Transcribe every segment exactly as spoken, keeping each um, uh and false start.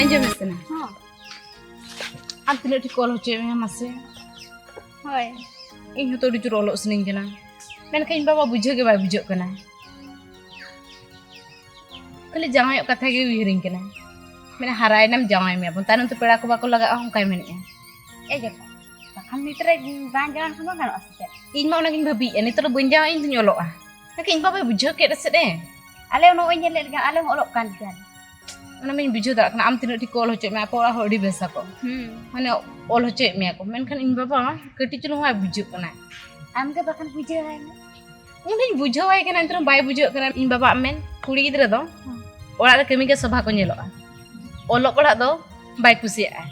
ᱟᱸᱡᱚᱢᱮᱫ ᱠᱟᱱᱟ? ᱦᱚᱸ᱾ ᱟᱢ ᱛᱤᱱᱟᱹᱜ ᱴᱷᱤᱠ ᱠᱚ ᱚᱞ ᱦᱚᱪᱚᱭᱮᱫ ᱢᱮᱭᱟ ᱢᱟᱥᱮ? ᱦᱳᱭ᱾ ᱤᱧ ᱦᱚᱸᱛᱚ ᱟᱹᱰᱤ ᱡᱳᱨ ᱚᱞᱚᱜ ᱥᱟᱱᱟᱧ ᱠᱟᱱᱟ, ᱢᱮᱱᱠᱷᱟᱱ ᱤᱧ ᱵᱟᱵᱟ ᱵᱩᱡᱷᱟᱹᱣ ᱜᱮ ᱵᱟᱭ ᱵᱩᱡᱷᱟᱹᱜ ᱠᱟᱱᱟ᱾ ᱠᱷᱟᱹᱞᱤ ᱡᱟᱶᱟᱭᱚᱜ ᱠᱟᱛᱷᱟ ᱜᱮ ᱩᱭᱦᱟᱹᱨᱤᱧ ᱠᱟᱱᱟ᱾ ᱢᱮᱱᱟ, "ᱦᱟᱨᱟᱭᱮᱱᱟᱢ, ᱡᱟᱶᱟᱭ ᱢᱮᱭᱟ ᱵᱚᱱ, ᱛᱟᱭᱱᱚᱢ ᱛᱮ ᱯᱮᱲᱟ ᱠᱚ ᱵᱟᱠᱚ ᱞᱟᱜᱟᱜᱼᱟ", ᱚᱱᱠᱟᱭ ᱢᱮᱱᱮᱫᱼᱟ᱾ ᱮ ᱡᱚᱠᱷᱟ, ᱵᱟᱠᱷᱟᱱ ᱱᱤᱛ ᱨᱮ ᱵᱟᱝ ᱡᱟᱶᱟᱭ ᱞᱮᱱᱠᱷᱟᱱ ᱵᱟᱝ ᱜᱟᱱᱚᱜᱼᱟ ᱥᱮ ᱪᱮᱫ? ᱤᱧ ᱢᱟ ᱚᱱᱟᱜᱤᱧ ᱵᱷᱟᱹᱵᱤᱭᱮᱫᱼᱟ, ᱱᱤᱛᱚᱜ ᱫᱚ ᱵᱟᱹᱧ ᱡᱟᱶᱟᱭᱚᱜᱼᱟ, ᱤᱧ ᱫᱩᱧ ᱚᱞᱚᱜᱼᱟ᱾ ᱞᱮᱠᱤᱱ ᱤᱧ ᱵᱟᱵᱟᱭ ᱵᱩᱡᱷᱟᱹᱣ ᱠᱮᱫ ᱥᱮᱫ ᱮ᱾ ᱟᱞᱮ ᱦᱚᱸ ᱱᱚᱜᱼᱚᱭ ᱧᱮᱞᱮᱫ ᱞᱮᱠᱟ, ᱟᱞᱮ ᱦᱚᱸ ᱚᱞᱚᱜ ᱠᱟᱱ ᱜᱮᱭᱟᱞᱮ᱾ ᱚᱱᱟ ᱢᱟᱧ ᱵᱩᱡᱷᱟᱹᱣ ᱫᱟᱲᱮᱭᱟᱜ ᱠᱟᱱᱟ, ᱟᱢ ᱛᱤᱱᱟᱹᱜ ᱴᱷᱤᱠ ᱠᱚ ᱚᱞ ᱦᱚᱪᱚᱭᱮᱫ ᱢᱮᱭᱟ, ᱟᱯᱮ ᱚᱲᱟᱜ ᱦᱚᱲ ᱟᱹᱰᱤ ᱵᱮᱥ ᱟᱠᱚ᱾ ᱦᱩᱸ᱾ ᱢᱟᱱᱮ ᱚᱞ ᱦᱚᱪᱚᱭᱮᱫ ᱢᱮᱭᱟ ᱠᱚ, ᱢᱮᱱᱠᱷᱟᱱ ᱤᱧ ᱵᱟᱵᱟ ᱠᱟᱹᱴᱤᱡ ᱪᱩᱞᱩᱝ ᱦᱚᱸ ᱵᱟᱭ ᱵᱩᱡᱷᱟᱹᱜ ᱠᱟᱱᱟ᱾ ᱟᱢ ᱜᱮ ᱵᱟᱠᱷᱟᱱ ᱵᱩᱡᱷᱟᱹᱣᱟᱭ ᱢᱮ᱾ ᱤᱧ ᱫᱚᱧ ᱵᱩᱡᱷᱟᱹᱣᱟᱭ ᱠᱟᱱᱟ, ᱮᱱᱛᱮ ᱨᱮᱦᱚᱸ ᱵᱟᱭ ᱵᱩᱡᱷᱟᱹᱜ ᱠᱟᱱᱟ᱾ ᱤᱧ ᱵᱟᱵᱟ ᱟᱢ ᱢᱮᱱ, ᱠᱩᱲᱤ ᱜᱤᱫᱽᱨᱟᱹ ᱫᱚ ᱦᱩᱸ᱾ ᱚᱲᱟᱜ ᱨᱮ ᱠᱟᱹᱢᱤ ᱜᱮ ᱥᱚᱵᱷᱟ ᱠᱚ ᱧᱮᱞᱚᱜᱼᱟ, ᱚᱞᱚᱜ ᱯᱟᱲᱦᱟᱜ ᱫᱚ ᱵᱟᱭ ᱠᱩᱥᱤᱭᱟᱜᱼᱟ᱾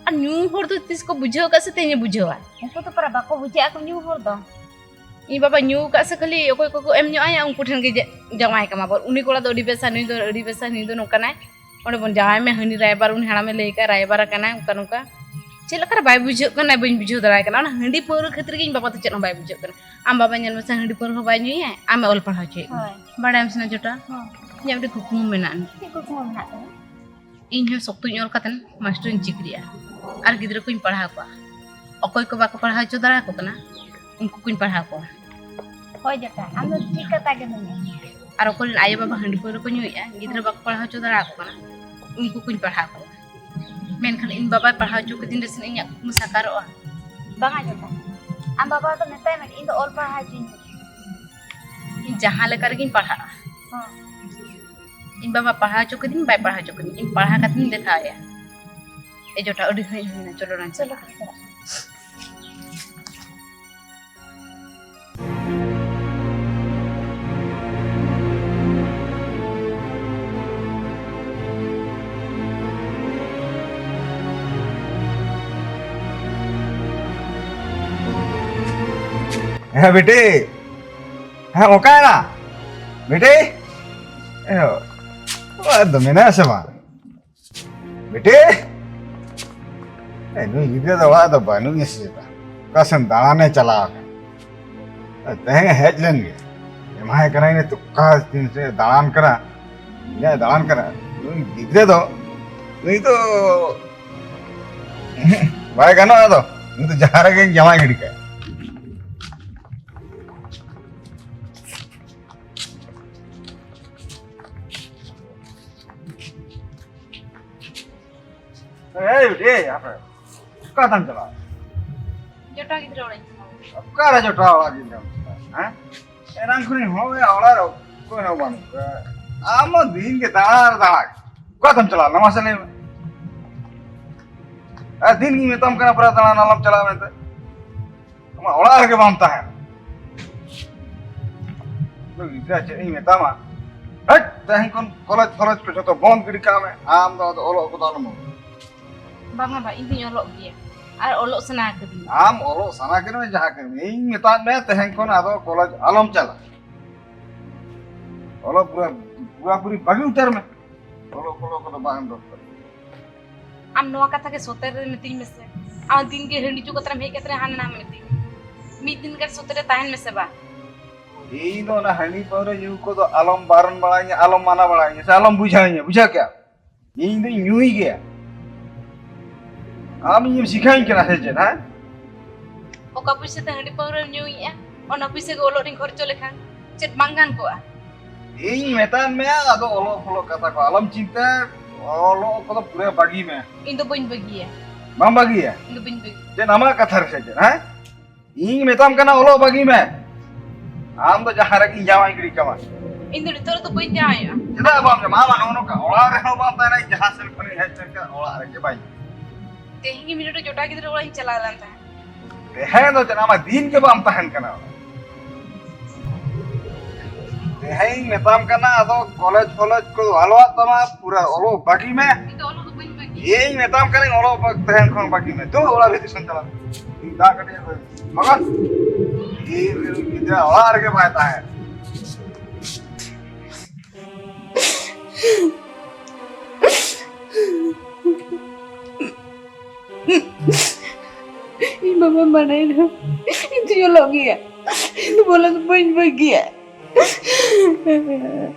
ᱟᱨ ᱧᱩ ᱦᱚᱲ ᱫᱚ ᱛᱤᱥ ᱠᱚ ᱵᱩᱡᱷᱟᱹᱣ ᱟᱠᱟᱫ ᱥᱮ ᱛᱮᱦᱮᱧ ᱵᱩᱡᱷᱟᱹᱣᱟ? ᱩᱱᱠᱩ ᱫᱚ ᱯᱟᱨᱟ ᱵᱟᱠᱚ ᱵᱩᱡᱷᱟᱹᱜ ᱟᱠᱚ ᱧᱩ ᱦᱚᱲ ᱫᱚ᱾ ᱤᱧ ᱵᱟᱵᱟ ᱧᱩ ᱟᱠᱟᱫ ᱥᱮ ᱠᱷᱟᱹᱞᱤ ᱚᱠᱚᱭ ᱠᱚᱠᱚ ᱮᱢ ᱧᱚᱜ ᱟᱭᱟ ᱩᱱᱠᱩ ᱴᱷᱮᱱ ᱜᱮ ᱡᱟ-, ᱡᱟᱶᱟᱭ ᱠᱟᱢᱟ ᱵᱚᱱ᱾ ᱩᱱᱤ ᱠᱚᱲᱟ ᱫᱚ ᱟᱹᱰᱤ ᱵᱮᱥᱟ, ᱱᱩᱭ ᱫᱚ ᱟᱹᱰᱤ ᱵᱮᱥᱟ, ᱱᱩᱭ ᱫᱚ ᱱᱚᱝᱠᱟᱱᱟᱭ᱾ ᱚᱸᱰᱮ ᱵᱚᱱ ᱡᱟᱶᱟᱭ ᱢᱮ, ᱦᱟᱹᱱᱤ ᱨᱟᱭᱵᱟᱨ, ᱩᱱᱤ ᱦᱟᱲᱟᱢᱮ ᱞᱟᱹᱭ ᱠᱟᱜ ᱨᱟᱭᱵᱟᱨ ᱟᱠᱟᱱᱟᱭ, ᱚᱱᱠᱟ ᱱᱚᱝᱠᱟ᱾ ᱪᱮᱫ ᱞᱮᱠᱟᱨᱮ ᱵᱟᱭ ᱵᱩᱡᱷᱟᱹᱜ ᱠᱟᱱᱟ, ᱵᱟᱹᱧ ᱵᱩᱡᱷᱟᱹᱣ ᱫᱟᱲᱮᱭᱟᱭ ᱠᱟᱱᱟ᱾ ᱚᱱᱟ ᱦᱟᱺᱰᱤ ᱯᱟᱹᱣᱨᱟᱹ ᱠᱷᱟᱹᱛᱤᱨ ᱜᱮ ᱤᱧ ᱵᱟᱵᱟ ᱫᱚ ᱪᱮᱫ ᱦᱚᱸ ᱵᱟᱭ ᱵᱩᱡᱷᱟᱹᱜ ᱠᱟᱱᱟ᱾ ᱟᱢ ᱵᱟᱵᱟ ᱧᱮᱞ ᱢᱮᱥᱮ, ᱦᱟᱺᱰᱤ ᱯᱟᱹᱣᱨᱟᱹ ᱦᱚᱸ ᱵᱟᱭ ᱧᱩᱭᱟ, ᱟᱢᱮ ᱚᱞ ᱯᱟᱲᱦᱟᱣ ᱦᱚᱪᱚᱭᱮᱫ ᱢᱮᱭᱟ᱾ ᱦᱳᱭ᱾ ᱵᱟᱲᱟᱭᱟᱢ ᱥᱮ ᱱᱟ ᱡᱚᱴᱟ, ᱦᱚᱸ᱾ ᱤᱧᱟᱹᱜ ᱢᱤᱫᱴᱮᱱ ᱠᱩᱠᱢᱩ ᱢᱮᱱᱟᱜᱼᱟ᱾ ᱪᱮᱫ ᱠᱩᱠᱢᱩ ᱢᱮᱱᱟᱜ ᱛᱟᱢᱟ? ᱤᱧ ᱦᱚᱸ ᱥᱚᱠᱛᱚᱧ ᱚᱞ ᱠᱟᱛᱮ ᱢᱟᱥᱴᱟᱨᱤᱧ ᱪᱟᱹᱠᱨᱤᱜᱼᱟ ᱟᱨ ᱜᱤᱫᱽᱨᱟᱹ ᱠᱚᱧ ᱯᱟᱲᱦᱟᱣ ᱠᱚᱣᱟ᱾ ᱚᱠᱚᱭ ᱠᱚ ᱵᱟᱠᱚ ᱯᱟᱲᱦᱟᱣ ᱦᱚᱪᱚ ᱫᱟᱲᱮᱭᱟᱠᱚ ᱠᱟᱱᱟ, ᱩᱱᱠᱩ ᱠᱚᱧ ᱯᱟᱲᱦᱟᱣ ᱠᱚᱣᱟ᱾ ᱦᱳᱭ ᱡᱚᱴᱟ, ᱟᱢ ᱫᱚ ᱴᱷᱤᱠ ᱠᱟᱛᱷᱟ ᱜᱮ ᱢᱮᱱᱮᱫᱼᱟ᱾ ᱟᱨ ᱚᱠᱚᱭ ᱨᱮᱱ ᱟᱭᱳᱼᱵᱟᱵᱟ ᱦᱟᱺᱰᱤ ᱯᱟᱹᱣᱨᱟᱹ ᱠᱚ ᱧᱩᱭᱮᱫᱼᱟ, ᱜᱤᱫᱽᱨᱟᱹ ᱵᱟᱠᱚ ᱯᱟᱲᱦᱟᱣ ᱦᱚᱪᱚ ᱫᱟᱲᱮᱭᱟᱠᱚ ᱠᱟᱱᱟ, ᱩᱱᱠᱩ ᱠᱚᱧ ᱯᱟᱲᱦᱟᱣ ᱠᱚᱣᱟ᱾ ᱢᱮᱱᱠᱷᱟᱱ ᱤᱧ ᱵᱟᱵᱟᱭ ᱯᱟᱲᱦᱟᱣ ᱦᱚᱪᱚ ᱠᱟᱹᱫᱤᱧ ᱨᱮᱥᱮ ᱤᱧᱟᱹᱜ ᱠᱩᱠᱢᱩ ᱥᱟᱠᱟᱨᱚᱜᱼᱟ᱾ ᱵᱟᱝᱟ ᱡᱚᱴᱟ, ᱟᱢ ᱵᱟᱵᱟ ᱫᱚ ᱢᱮᱛᱟᱭ ᱢᱮ, ᱤᱧ ᱫᱚ ᱚᱞ ᱯᱟᱲᱦᱟᱣ ᱦᱚᱪᱚᱧ ᱢᱮ᱾ ᱤᱧ ᱡᱟᱦᱟᱸ ᱞᱮᱠᱟ ᱨᱮᱜᱮᱧ ᱯᱟᱲᱦᱟᱜᱼᱟ᱾ ᱦᱚᱸ᱾ ᱤᱧ ᱵᱟᱵᱟ ᱯᱟᱲᱦᱟᱣ ᱦᱚᱪᱚ ᱠᱟᱹᱫᱤᱧ, ᱵᱟᱭ ᱯᱟᱲᱦᱟᱣ ᱦᱚᱪᱚ ᱠᱟᱹᱫᱤᱧ, ᱤᱧ ᱯᱟᱲᱦᱟᱣ ᱠᱟᱛᱮᱧ ᱫᱮᱠᱷᱟᱣ ᱟᱭᱟ᱾ ᱮ ᱡᱚᱴᱟ, ᱟᱹᱰᱤ ᱜᱷᱟᱹᱲᱤᱡ ᱦᱩᱭᱱᱟ, ᱪᱚᱞᱚ ᱱᱟᱧ ᱪᱚᱞᱚ᱾ ᱪᱟᱞᱟᱜᱼᱟ᱾ ᱦᱮᱸ ᱵᱤᱴᱤ, ᱦᱮᱸ ᱚᱠᱟᱭᱮᱱᱟ ᱵᱤᱴᱤ? ᱮ, ᱚᱲᱟᱜ ᱨᱮᱫᱚ ᱢᱮᱱᱟᱭᱟ ᱥᱮ ᱵᱟᱝ? ᱵᱤᱴᱤ! ᱮ, ᱱᱩᱭ ᱜᱤᱫᱽᱨᱟᱹ ᱫᱚ ᱚᱲᱟᱜ ᱫᱚ ᱵᱟᱹᱱᱩᱜ ᱮᱭᱟ ᱥᱮ ᱪᱮᱛᱟ? ᱚᱠᱟ ᱥᱮᱱ ᱫᱟᱬᱟᱱᱮ ᱪᱟᱞᱟᱣ ᱟᱠᱟᱱᱟ᱾ ᱛᱮᱦᱮᱧ ᱦᱮᱡ ᱞᱮᱱ ᱜᱮ᱾ ᱮᱢᱟᱭ ᱠᱟᱱᱟ ᱤᱱᱟᱹ ᱛᱚ ᱚᱠᱟ ᱛᱤᱱ ᱥᱮᱫ ᱫᱟᱬᱟᱱ ᱠᱟᱱᱟ᱾ ᱤᱧᱟᱹᱜ ᱫᱟᱬᱟᱱ ᱠᱟᱱᱟ᱾ ᱱᱩᱭ ᱜᱤᱫᱽᱨᱟᱹ ᱫᱚ, ᱱᱩᱭ ᱫᱚ ᱵᱟᱭ ᱜᱟᱱᱚᱜᱼᱟ᱾ ᱟᱫᱚ ᱱᱩᱭ ᱫᱚ ᱡᱟᱦᱟᱸ ᱨᱮᱜᱮ ᱡᱟᱶᱟᱭ ᱜᱤᱰᱤ ᱠᱟᱭ᱾ ᱮᱭ ᱵᱤᱴᱤ, ᱟᱯᱮ ᱚᱠᱟ ᱛᱟᱢ ᱪᱟᱞᱟᱜᱼᱟ? ᱡᱚᱴᱟᱣ ᱜᱤᱫᱽᱨᱟᱹ ᱚᱲᱟᱜ ᱤᱧ ᱪᱟᱞᱟᱜᱼᱟ᱾ ᱚᱠᱟᱨᱮ ᱡᱚᱴᱟᱣ ᱚᱲᱟᱜ ᱜᱤᱫᱽᱨᱟᱹᱢ ᱪᱟᱞᱟᱜᱼᱟ, ᱦᱮᱸ? ᱮᱱᱟᱝ ᱠᱷᱚᱱᱤᱧ ᱦᱚᱦᱚᱭᱟ, ᱚᱲᱟᱜ ᱨᱮ ᱚᱠᱚᱭ ᱦᱚᱸ ᱵᱟᱹᱱᱩᱜ ᱠᱚᱣᱟ᱾ ᱟᱢ ᱢᱟ ᱫᱤᱱ ᱜᱮ ᱫᱟᱬᱟ ᱟᱨ ᱫᱟᱬᱟ᱾ ᱚᱠᱟ ᱛᱮᱢ ᱪᱟᱞᱟᱜᱼᱟ, ᱢᱟᱥᱮ ᱞᱟᱹᱭ ᱢᱮ? ᱟᱨ ᱫᱤᱱ ᱜᱤᱧ ᱢᱮᱛᱟᱢ ᱠᱟᱱᱟ, ᱯᱩᱨᱟᱹ ᱫᱟᱬᱟᱱ ᱟᱞᱚᱢ ᱪᱟᱞᱟᱜᱼᱟ ᱢᱮᱱᱛᱮ᱾ ᱟᱢᱟᱜ ᱚᱲᱟᱜ ᱨᱮᱜᱮ ᱵᱟᱢ ᱛᱟᱦᱮᱱᱟ᱾ ᱜᱤᱫᱽᱨᱟᱹ ᱪᱮᱫ ᱤᱧ ᱢᱮᱛᱟᱢᱟ? ᱦᱟᱹᱴ, ᱛᱮᱦᱮᱧ ᱠᱷᱚᱱ ᱠᱚᱞᱮᱡᱽ ᱯᱷᱚᱞᱮᱡᱽ ᱠᱚ ᱡᱷᱚᱛᱚ ᱵᱚᱱᱫ ᱜᱤᱰᱤ ᱠᱟᱜ ᱢᱮ᱾ ᱟᱢ ᱫᱚ ᱟᱫᱚ ᱚᱞᱚᱜ ᱠᱚᱫᱚ ᱟᱞᱚᱢ ᱚᱞᱚᱜ᱾ ᱵᱟᱝᱟ ᱵᱟ, ᱤᱧ ᱫᱩᱧ ᱚᱞᱚᱜ ᱜᱮᱭᱟ, ᱟᱨ ᱚᱞᱚᱜ ᱥᱟᱱᱟ ᱠᱟᱹᱫᱤᱧᱟ᱾ ᱟᱢ ᱚᱞᱚᱜ ᱥᱟᱱᱟ ᱠᱮᱫ ᱢᱮ, ᱡᱟᱦᱟᱸ ᱠᱮᱫ ᱢᱮ, ᱤᱧ ᱢᱮᱛᱟᱫ ᱢᱮᱭᱟ ᱛᱮᱦᱮᱧ ᱠᱷᱚᱱ ᱟᱫᱚ ᱠᱚᱞᱮᱡᱽ ᱟᱞᱚᱢ ᱪᱟᱞᱟᱜ᱾ ᱚᱞᱚᱜ ᱯᱩᱨᱟᱹ, ᱯᱩᱨᱟᱹᱯᱩᱨᱤ ᱵᱟᱹᱜᱤ ᱩᱛᱟᱹᱨ ᱢᱮ᱾ ᱚᱞᱚᱜ ᱯᱚᱞᱚᱜ ᱠᱚᱫᱚ ᱵᱟᱝ ᱫᱚᱨᱠᱟᱨ᱾ ᱟᱢ ᱱᱚᱣᱟ ᱠᱟᱛᱷᱟ ᱜᱮ ᱥᱚᱛᱮ ᱨᱮ ᱢᱤᱛᱟᱹᱧ ᱢᱮᱥᱮ᱾ ᱟᱢ ᱫᱤᱱ ᱜᱮ ᱦᱟᱺᱰᱤ ᱧᱩ ᱠᱟᱛᱮᱢ ᱦᱮᱡ ᱠᱟᱛᱮ ᱦᱟᱱᱟ ᱱᱟᱣᱟ ᱢᱤᱛᱟᱹᱧ᱾ ᱢᱤᱫ ᱫᱤᱱ ᱜᱟᱱ ᱥᱚᱛᱮ ᱨᱮ ᱛᱟᱦᱮᱱ ᱢᱮᱥᱮ ᱵᱟ᱾ ᱤᱧ ᱫᱚ ᱚᱱᱟ ᱦᱟᱺᱰᱤ ᱯᱟᱹᱣᱨᱟᱹ ᱧᱩ ᱠᱚᱫᱚ ᱟᱞᱚᱢ ᱵᱟᱨᱚᱱ ᱵᱟᱲᱟᱧᱟ, ᱟᱞᱚᱢ ᱢᱟᱱᱟ ᱵᱟᱲᱟᱧᱟ, ᱥᱮ ᱟᱞᱚᱢ ᱵᱩᱡᱷᱟᱹᱣᱤᱧᱟ, ᱵᱩᱡᱷᱟᱹᱣ ᱠᱮᱜᱼᱟ? ᱤᱧ ᱫᱩᱧ ᱧᱩᱭ ᱜᱮᱭᱟ᱾ ᱟᱢ ᱤᱧᱮᱢ ᱥᱤᱠᱷᱟᱹᱧ ᱠᱟᱱᱟ ᱥᱮ ᱪᱮᱫ, ᱦᱮᱸ? ᱚᱠᱟ ᱯᱩᱭᱥᱟᱹ ᱛᱮ ᱦᱟᱺᱰᱤ ᱯᱟᱹᱣᱨᱟᱹᱢ ᱧᱩᱭᱮᱜᱼᱟ, ᱚᱱᱟ ᱯᱩᱭᱥᱟᱹ ᱜᱮ ᱚᱞᱚᱜ ᱨᱤᱧ ᱠᱷᱚᱨᱪᱚ ᱞᱮᱠᱷᱟᱱ ᱪᱮᱫ ᱵᱟᱝ ᱜᱟᱱ ᱠᱚᱜᱼᱟ? ᱤᱧ ᱢᱮᱛᱟᱫ ᱢᱮᱭᱟ, ᱟᱫᱚ ᱚᱞᱚᱜ ᱯᱷᱚᱞᱚᱜ ᱠᱟᱛᱷᱟ ᱠᱚ ᱟᱞᱚᱢ ᱪᱤᱱᱛᱟᱹ, ᱚᱞᱚᱜ ᱠᱚᱫᱚ ᱯᱩᱨᱟᱹ ᱵᱟᱹᱜᱤ ᱢᱮ᱾ ᱤᱧ ᱫᱚ ᱵᱟᱹᱧ ᱵᱟᱹᱜᱤᱭᱟ᱾ ᱵᱟᱢ ᱵᱟᱹᱜᱤᱭᱟ? ᱤᱧ ᱫᱚ ᱵᱟᱹᱧ ᱵᱟᱹᱜᱤᱭᱟ᱾ ᱪᱮᱫ ᱟᱢᱟᱜ ᱠᱟᱛᱷᱟ ᱨᱮ ᱥᱮ ᱪᱮᱫ, ᱦᱮᱸ? ᱤᱧ ᱢᱮᱛᱟᱢ ᱠᱟᱱᱟ ᱚᱞᱚᱜ ᱵᱟᱹᱜᱤ ᱢᱮ᱾ ᱟᱢ ᱫᱚ ᱡᱟᱦᱟᱸ ᱨᱮᱜᱮᱧ ᱡᱟᱶᱟᱭ ᱜᱤᱰᱤ ᱠᱟᱢᱟ᱾ ᱤᱧ ᱫᱚ ᱱᱤᱛᱚᱜ ᱨᱮᱫᱚ ᱵᱟᱹᱧ ᱡᱟᱶᱟᱭᱚᱜᱼᱟ᱾ ᱪᱮᱫᱟᱜ ᱵᱟᱢ ᱡᱟᱶᱟᱭᱚᱜᱼᱟ? ᱟᱢ ᱱᱚᱜᱼᱚ ᱱᱚᱝᱠᱟ ᱚᱲᱟᱜ ᱨᱮᱦᱚᱸ ᱵᱟᱢ ᱛᱟᱦᱮᱱᱟ, ᱤᱧ ᱡᱟᱦᱟᱸ ᱥᱮᱱ ᱠᱷᱚᱱᱤᱧ ᱦᱮᱡ ᱞᱮᱱᱠᱷᱟᱱ ᱚᱲᱟᱜ ᱨᱮᱜᱮ ᱵᱟᱹᱧ᱾ ᱛᱮᱦᱮᱧ ᱜᱮ ᱢᱤᱫᱴᱮᱱ ᱡᱚᱴᱟ ᱜᱤᱫᱽᱨᱟᱹ ᱚᱲᱟᱜ ᱤᱧ ᱪᱟᱞᱟᱣ ᱞᱮᱱ ᱛᱟᱦᱮᱸᱫ᱾ ᱛᱮᱦᱮᱧ ᱫᱚ ᱪᱮᱫ ᱟᱢᱟᱜ ᱫᱤᱱ ᱜᱮ ᱵᱟᱢ ᱛᱟᱦᱮᱱ ᱠᱟᱱᱟ? ᱛᱮᱦᱮᱧ ᱢᱮᱛᱟᱢ ᱠᱟᱱᱟ, ᱟᱫᱚ ᱠᱚᱞᱮᱡᱽ ᱯᱷᱚᱞᱮᱡᱽ ᱠᱚ ᱟᱞᱚᱣᱟᱜ ᱛᱟᱢᱟ, ᱯᱩᱨᱟᱹ ᱚᱞᱚᱜ ᱵᱟᱹᱜᱤ ᱢᱮ᱾ ᱤᱧ ᱫᱚ ᱚᱞᱚᱜ ᱫᱚ ᱵᱟᱹᱧ ᱵᱟᱹᱜᱤᱭᱟ᱾ ᱤᱧ ᱢᱮᱛᱟᱢ ᱠᱟᱹᱱᱟᱹᱧ, ᱚᱞᱚᱜ ᱵᱟᱹᱜᱤ ᱛᱮᱦᱮᱧ ᱠᱷᱚᱱ ᱵᱟᱹᱜᱤ ᱢᱮ᱾ ᱫᱩ ᱚᱲᱟᱜ ᱵᱷᱤᱛᱤᱨ ᱥᱮᱱ ᱪᱟᱞᱟᱜ ᱢᱮ᱾ ᱤᱧ ᱫᱟᱜ ᱠᱟᱹᱴᱤᱡ ᱟᱹᱜᱩᱭ ᱢᱮ᱾ ᱢᱚᱜᱚᱱ, ᱤᱧ ᱨᱮᱱ ᱜᱤᱫᱽᱨᱟᱹ ᱚᱲᱟᱜ ᱨᱮᱜᱮ ᱵᱟᱭ ᱛᱟᱦᱮᱸ᱾ ᱤᱧ ᱵᱟᱵᱟ ᱢᱟᱱᱟᱭᱮᱱᱟ᱾ ᱤᱧ ᱫᱩᱧ ᱚᱞᱚᱜ ᱜᱮᱭᱟ᱾ ᱤᱧ ᱫᱚ ᱚᱞᱚᱜ ᱫᱚ ᱵᱟᱹᱧ ᱵᱟᱹᱜᱤᱭᱟ᱾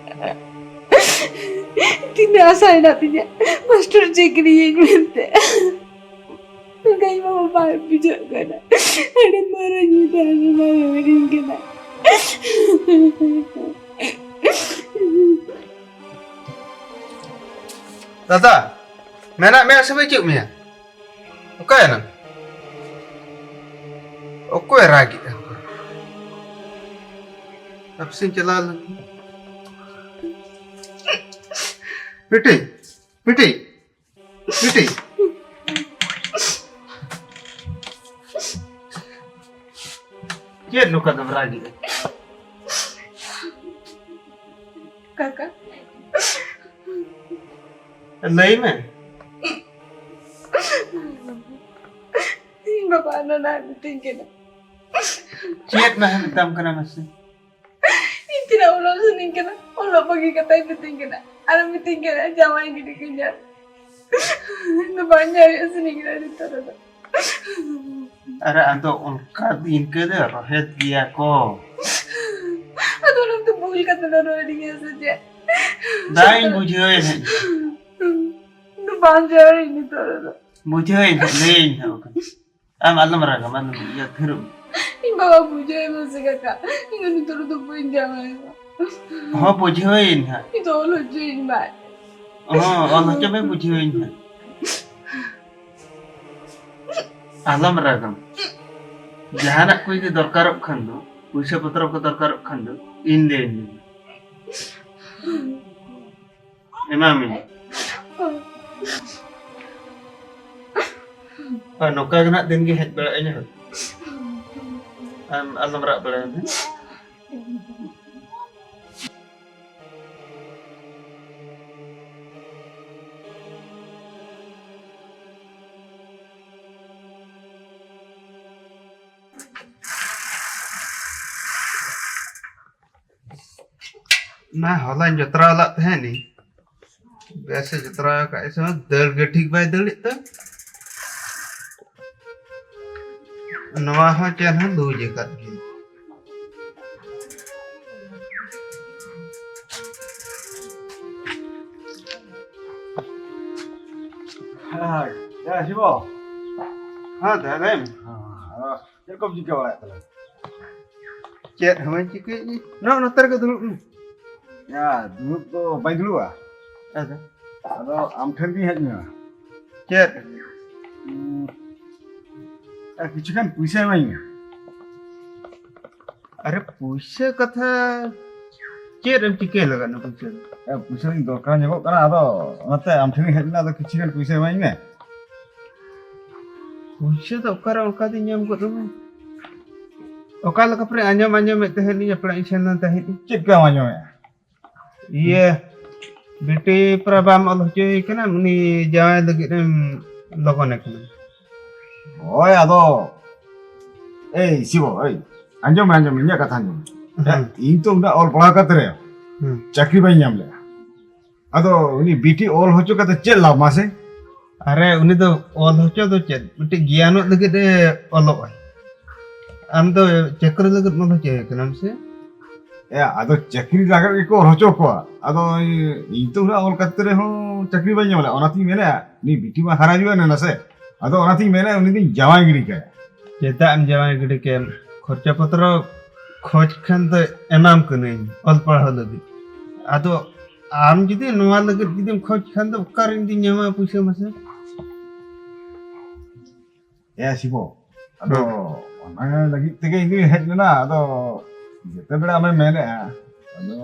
ᱛᱤᱱᱟᱹᱜ ᱟᱥᱟ ᱦᱮᱱᱟᱜ ᱛᱤᱧᱟ ᱢᱟᱥᱴᱟᱨ ᱪᱟᱹᱠᱨᱤᱭᱟᱹᱧ ᱢᱮᱱᱛᱮ᱾ ᱢᱮᱱᱠᱷᱟᱱ ᱤᱧ ᱵᱟᱵᱟ ᱵᱟᱭ ᱵᱩᱡᱷᱟᱹᱜ ᱠᱟᱱᱟ᱾ ᱟᱹᱰᱤ ᱢᱟᱨᱟᱝ ᱧᱤᱫᱟᱹ ᱟᱹᱰᱤ ᱵᱟᱭ ᱢᱮᱱᱤᱧ ᱠᱟᱱᱟ᱾ ᱫᱟᱫᱟ, ᱢᱮᱱᱟᱜ ᱢᱮᱭᱟ ᱥᱮ ᱵᱟᱹᱪᱩᱜ ᱢᱮᱭᱟ? ᱚᱠᱟᱭᱮᱱᱟᱢ? ᱚᱠᱚᱭᱮ ᱨᱟᱜᱮᱜᱼᱟ? ᱦᱟᱯᱥᱮᱧ ᱪᱟᱞᱟᱣ ᱞᱮᱱ᱾ ᱵᱤᱴᱤ, ᱵᱤᱴᱤ, ᱵᱤᱴᱤ᱾ ᱪᱮᱫ ᱱᱚᱝᱠᱟ ᱫᱚᱢ ᱨᱟᱜᱮᱜᱼᱟ? ᱠᱟᱠᱟ᱾ ᱞᱟᱹᱭ ᱢᱮ᱾ ᱤᱧ ᱵᱟᱵᱟ ᱚᱱᱟ ᱱᱟᱦᱟᱜ ᱢᱤᱛᱟᱹᱧ ᱠᱟᱱᱟ᱾ ᱪᱮᱫ ᱱᱟᱦᱟᱜ ᱢᱮᱛᱟᱢ ᱠᱟᱱᱟ ᱢᱟᱥᱮ? ᱤᱧ ᱛᱤᱱᱟᱹᱜ ᱚᱞᱚᱜ ᱥᱟᱱᱟᱧ ᱠᱟᱱᱟ, ᱚᱞᱚᱜ ᱵᱟᱹᱜᱤ ᱠᱟᱛᱟᱧ ᱢᱤᱛᱟᱹᱧ ᱠᱟᱱᱟ᱾ ᱟᱨ ᱢᱤᱛᱟᱹᱧ ᱠᱟᱱᱟ, ᱡᱟᱶᱟᱭ ᱜᱤᱰᱤ ᱠᱟᱹᱧᱟ᱾ ᱤᱧ ᱫᱚ ᱵᱟᱝ ᱡᱟᱶᱟᱭᱚᱜ ᱥᱟᱱᱟᱧ ᱠᱟᱱᱟ ᱱᱤᱛᱚᱜ ᱨᱮᱫᱚ᱾ ᱟᱨᱮ, ᱟᱫᱚ ᱚᱱᱠᱟ ᱤᱱᱠᱟᱹ ᱫᱚ ᱨᱚᱦᱮᱫ ᱜᱮᱭᱟ ᱠᱚ᱾ ᱟᱫᱚ ᱚᱱᱟ ᱫᱚ ᱵᱷᱩᱞ ᱠᱟᱛᱮ ᱫᱚ ᱨᱚᱦᱮᱫ ᱜᱮᱭᱟ ᱥᱮ ᱪᱮᱫ? ᱫᱟᱧ ᱵᱩᱡᱷᱟᱹᱣᱮᱱ ᱦᱟᱸᱜ᱾ ᱤᱧ ᱫᱚ ᱵᱟᱝ ᱡᱟᱶᱟᱭ ᱱᱤᱛᱚᱜ ᱨᱮᱫᱚ᱾ ᱵᱩᱡᱷᱟᱹᱣᱮᱱ ᱦᱟᱸᱜ, ᱞᱟᱹᱭᱟᱹᱧ ᱦᱟᱸᱜ ᱵᱟᱠᱷᱟᱱ᱾ ᱟᱢ ᱟᱞᱚᱢ ᱨᱟᱜᱟ, ᱟᱞᱚᱢ ᱤᱭᱟᱹ ᱛᱷᱤᱨᱚᱜ ᱢᱮ᱾ ᱤᱧ ᱵᱟᱵᱟ ᱵᱩᱡᱷᱟᱹᱣ ᱢᱮ ᱥᱮ ᱠᱟᱠᱟ, ᱤᱧ ᱫᱚ ᱱᱤᱛᱚᱜ ᱨᱮᱫᱚ ᱵᱟᱹᱧ ᱡᱟᱶᱟᱭᱚᱜᱼᱟ᱾ ᱦᱚᱸ, ᱵᱩᱡᱷᱟᱹᱣᱟᱹᱧ ᱦᱟᱸᱜ᱾ ᱤᱧ ᱫᱚ ᱚᱞ ᱦᱚᱪᱚᱭᱤᱧ ᱢᱟ᱾ ᱦᱚᱸ, ᱚᱞ ᱦᱚᱪᱚ ᱢᱮ, ᱵᱩᱡᱷᱟᱹᱣᱟᱹᱧ ᱦᱟᱸᱜ᱾ ᱟᱞᱚᱢ ᱨᱟᱜᱟᱢ᱾ ᱡᱟᱦᱟᱱᱟᱜ ᱠᱚ ᱡᱩᱫᱤ ᱫᱚᱨᱠᱟᱨᱚᱜ ᱠᱷᱟᱱ ᱫᱚ, ᱯᱩᱭᱥᱟᱹ ᱯᱚᱛᱨᱚ ᱠᱚ ᱫᱚᱨᱠᱟᱨᱚᱜ ᱠᱷᱟᱱ ᱫᱚ, ᱤᱧ ᱞᱟᱹᱭᱟᱹᱧ ᱢᱮ᱾ ᱮᱢᱟᱢᱟᱹᱧ᱾ ᱟᱨ ᱱᱚᱝᱠᱟ ᱜᱮ ᱱᱟᱜ ᱫᱤᱱ ᱜᱮ ᱦᱮᱡ ᱵᱟᱲᱟᱜ ᱟᱹᱧ ᱦᱟᱸᱜ᱾ ᱟᱢ ᱟᱞᱚᱢ ᱨᱟᱜ ᱵᱟᱲᱟᱭᱟ ᱦᱮᱸ? ᱚᱱᱟ ᱦᱚᱞᱟᱧ ᱡᱚᱛᱨᱟᱣ ᱞᱟᱜ ᱛᱟᱦᱮᱸᱱᱤᱧ᱾ ᱵᱮᱥ ᱮ ᱡᱚᱛᱨᱟᱣ ᱟᱠᱟᱫ ᱥᱮ ᱵᱟᱝ? ᱫᱟᱹᱲ ᱜᱮ ᱴᱷᱤᱠ ᱵᱟᱭ ᱫᱟᱹᱲᱮᱫ ᱛᱟᱭ᱾ ᱱᱚᱣᱟ ᱦᱚᱸ ᱪᱮᱫ ᱦᱚᱸ ᱞᱩᱡ ᱟᱠᱟᱫ ᱜᱮ᱾ ᱥᱤᱵᱚ᱾ ᱦᱮᱸ, ᱫᱟ, ᱞᱟᱹᱭ ᱢᱮ᱾ ᱦᱮᱸ, ᱟᱫᱚ ᱪᱮᱫ ᱠᱚᱢ ᱪᱤᱠᱟᱹ ᱵᱟᱲᱟᱭᱮᱫ ᱛᱟᱞᱟᱝᱟ? ᱪᱮᱫ ᱦᱚᱸ ᱵᱟᱹᱧ ᱪᱤᱠᱟᱹᱭᱮᱫ᱾ ᱱᱚᱜᱼᱚ ᱱᱚᱛᱮ ᱨᱮᱜᱮ ᱫᱩᱲᱩᱵ ᱢᱮ᱾ ᱭᱟ, ᱫᱩᱲᱩᱵ ᱫᱚ ᱵᱟᱹᱧ ᱫᱩᱲᱩᱵᱼᱟ᱾ ᱟᱫᱚ? ᱟᱫᱚ ᱟᱢ ᱴᱷᱮᱱ ᱜᱤᱧ ᱦᱮᱡ ᱮᱱᱟ᱾ ᱪᱮᱫ? ᱩᱸ, ᱟᱨ ᱠᱤᱪᱷᱩ ᱜᱟᱱ ᱯᱩᱭᱥᱟᱹ ᱮᱢᱟᱹᱧ ᱢᱮ᱾ ᱟᱨᱮ, ᱯᱩᱭᱥᱟᱹ ᱠᱟᱛᱷᱟ ᱪᱮᱫ ᱮᱢ ᱪᱤᱠᱟᱹᱭ ᱞᱟᱜᱟᱫ ᱱᱚᱣᱟ ᱯᱩᱭᱥᱟᱹ ᱫᱚ? ᱮ, ᱯᱩᱭᱥᱟᱹ ᱞᱤᱧ ᱫᱚᱨᱠᱟᱨ ᱧᱚᱜᱚᱜ ᱠᱟᱱᱟ, ᱟᱫᱚ ᱚᱱᱟᱛᱮ ᱟᱢ ᱴᱷᱮᱱ ᱤᱧ ᱦᱮᱡ ᱮᱱᱟ, ᱟᱫᱚ ᱠᱤᱪᱷᱩ ᱜᱟᱱ ᱯᱩᱭᱥᱟᱹ ᱮᱢᱟᱹᱧ ᱢᱮ᱾ ᱯᱩᱭᱥᱟᱹ ᱫᱚ ᱚᱠᱟᱨᱮ ᱚᱱᱠᱟ ᱫᱚᱧ ᱧᱟᱢ ᱜᱚᱫ ᱟᱢᱟ? ᱚᱠᱟ ᱞᱮᱠᱟ ᱯᱮ ᱟᱸᱡᱚᱢ ᱟᱸᱡᱚᱢᱮᱫ ᱛᱟᱦᱮᱸᱫ ᱤᱧ, ᱟᱯᱲᱟᱜ ᱤᱧ ᱥᱮᱱ ᱞᱮᱱ ᱛᱟᱦᱮᱸᱫ᱾ ᱪᱮᱫ ᱠᱚᱢ ᱟᱸᱡᱚᱢᱮᱫᱼᱟ? ᱤᱭᱟᱹ, ᱵᱤᱴᱤ ᱯᱩᱨᱟᱹ ᱵᱟᱢ ᱚᱞ ᱦᱚᱪᱚᱭᱮ ᱠᱟᱱᱟ, ᱩᱱᱤ ᱡᱟᱶᱟᱭ ᱞᱟᱹᱜᱤᱫ ᱮᱢ ᱞᱚᱜᱚᱱᱮ ᱠᱟᱱᱟ᱾ ᱦᱳᱭ, ᱟᱫᱚ, ᱮᱭ ᱥᱤᱵᱚ, ᱮᱭ, ᱟᱸᱡᱚᱢ ᱢᱮ, ᱟᱸᱡᱚᱢ ᱢᱮ, ᱤᱧᱟᱹᱜ ᱠᱟᱛᱷᱟ ᱟᱸᱡᱚᱢ ᱢᱮ᱾ ᱦᱮᱸ᱾ ᱤᱧ ᱛᱚ ᱩᱱᱟᱹᱜ ᱚᱞ ᱯᱟᱲᱦᱟᱣ ᱠᱟᱛᱮ ᱨᱮ ᱦᱮᱸ᱾ ᱪᱟᱹᱠᱨᱤ ᱵᱟᱹᱧ ᱧᱟᱢ ᱞᱮᱜᱼᱟ᱾ ᱟᱫᱚ ᱩᱱᱤ ᱵᱤᱴᱤ ᱚᱞ ᱦᱚᱪᱚ ᱠᱟᱛᱮ ᱪᱮᱫ ᱞᱟᱵᱷ ᱢᱟᱥᱮ? ᱟᱨᱮ, ᱩᱱᱤ ᱫᱚ ᱚᱞ ᱦᱚᱪᱚ ᱫᱚ ᱪᱮᱫ? ᱢᱤᱫᱴᱤᱡ ᱜᱮᱭᱟᱱᱚᱜ ᱞᱟᱹᱜᱤᱫ ᱮ ᱚᱞᱚᱜ ᱟᱭ᱾ ᱟᱢ ᱫᱚ ᱪᱟᱹᱠᱨᱤ ᱞᱟᱹᱜᱤᱫ ᱚᱞ ᱦᱚᱪᱚᱭᱮ ᱠᱟᱱᱟᱢ ᱥᱮ? ᱮ, ᱟᱫᱚ ᱪᱟᱹᱠᱨᱤ ᱞᱟᱹᱜᱤᱫ ᱜᱮᱠᱚ ᱚᱞ ᱦᱚᱪᱚ ᱠᱚᱣᱟ᱾ ᱟᱫᱚ ᱤᱧ ᱛᱚ ᱩᱱᱟᱹᱜ ᱚᱞ ᱠᱟᱛᱮ ᱨᱮᱦᱚᱸ ᱪᱟᱹᱠᱨᱤ ᱵᱟᱹᱧ ᱧᱟᱢ ᱞᱮᱫᱟ᱾ ᱚᱱᱟᱛᱤᱧ ᱢᱮᱱᱮᱫᱼᱟ, ᱩᱱᱤ ᱵᱤᱴᱤ ᱢᱟ ᱦᱟᱨᱟ ᱡᱩᱣᱟᱹᱱ ᱮᱱᱟ ᱥᱮ, ᱟᱫᱚ ᱚᱱᱟᱛᱤᱧ ᱢᱮᱱᱮᱫᱼᱟ, ᱩᱱᱤ ᱫᱚᱧ ᱡᱟᱶᱟᱭ ᱜᱤᱰᱤ ᱠᱟᱭᱟ᱾ ᱪᱮᱫᱟᱜ ᱮᱢ ᱡᱟᱶᱟᱭ ᱜᱤᱰᱤ ᱠᱟᱭᱟ? ᱠᱷᱚᱨᱪᱟ ᱯᱚᱛᱨᱚ ᱠᱷᱚᱡᱽ ᱠᱷᱟᱱ ᱫᱚ ᱮᱢᱟᱢ ᱠᱟᱹᱱᱟᱹᱧ ᱚᱞ ᱯᱟᱲᱦᱟᱣ ᱞᱟᱹᱜᱤᱫ᱾ ᱟᱫᱚ ᱟᱢ ᱡᱩᱫᱤ ᱱᱚᱣᱟ ᱞᱟᱹᱜᱤᱫ ᱡᱩᱫᱤᱢ ᱠᱷᱚᱡᱽ ᱠᱷᱟᱱ ᱫᱚ ᱚᱠᱟᱨᱮ ᱤᱧ ᱫᱩᱧ ᱧᱟᱢᱟ ᱯᱩᱭᱥᱟᱹ ᱢᱟᱥᱮ? ᱮ ᱥᱤᱵᱚ, ᱟᱫᱚ ᱦᱮᱸ᱾ ᱚᱱᱟ ᱞᱟᱹᱜᱤᱫ ᱛᱮᱜᱮ ᱤᱧ ᱫᱩᱧ ᱦᱮᱡ ᱞᱮᱱᱟ᱾ ᱟᱫᱚ ᱡᱮᱛᱮ ᱵᱮᱲᱟ ᱟᱢᱮᱢ ᱢᱮᱱᱮᱫᱼᱟ, ᱟᱫᱚ